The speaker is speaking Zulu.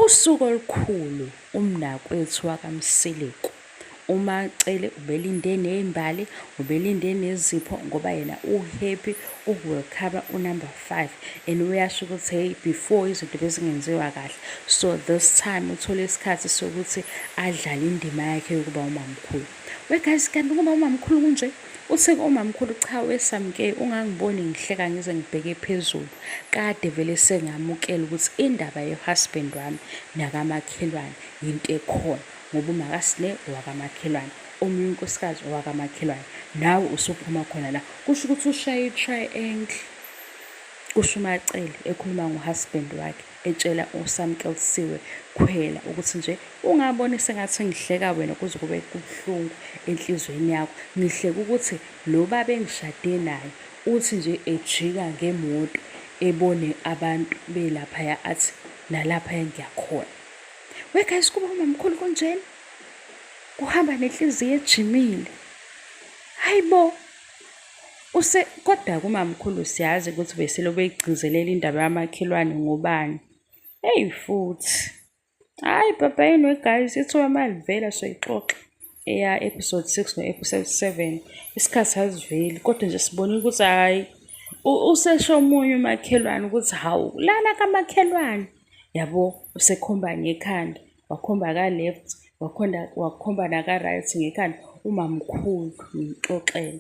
Usuku olukhulu umnakwethu wakaMseleku uMaCele ubelinde ney'mbali, ubelinde nezipho ngoba yena u-happy uku-welcome unumber 5 and uyasho ukuthi hey before izinto bezingenziwa kahle so this time uthole isikhathi sokuthi adlale indima yakhe yokuba umamkhulu. We guys kanti ukuba umamkhulu kunje? Uthi umamkhulu cha wesamke ungangiboni ngihleka ngize ngibheke phezulu. Kade vele sengamukela ukuthi indaba ye-husband wami nakamakhelwane yinto ekhona ngoba umakasne owakamakhelwane omunye unkosikazi owakamakhelwane nawe usuphuma khona la kusho ukuthi ushaye i-triangle kusho uMaCele ekhuluma ngohusband wakhe etshela uSamkelsiwe Khwela ukuthi nje ungaboni sengathi ngihleka wena kuze kube kubuhlungu enhlizweni yakho ngihleka ukuthi lo baba engishade naye uthi nje ejika ngemoto ebone abantu belaphaya athi nalaphaya ngiyakhona. We guys kuba umamkhulu kunjena kuhamba nenhliziyo ejimile. Hayibo use kodwa kumamkhulu siyazi ukuthi beselobe egcizelela indaba yamakhelwane ngobani. Eyi futhi. Hayi baba anyway guys ithuba malivela soyixoxa eya episode 6 no episode 7 isikhathi asiveli kodwa nje sibonile ukuthi hhayi usesho omunye umakhelwane ukuthi hawu lana kamakhelwane yabo usekhomba ngekhanda wakhomba ka-left wakhomba naka-right ngekhanda umamkhulu ngimxoxele.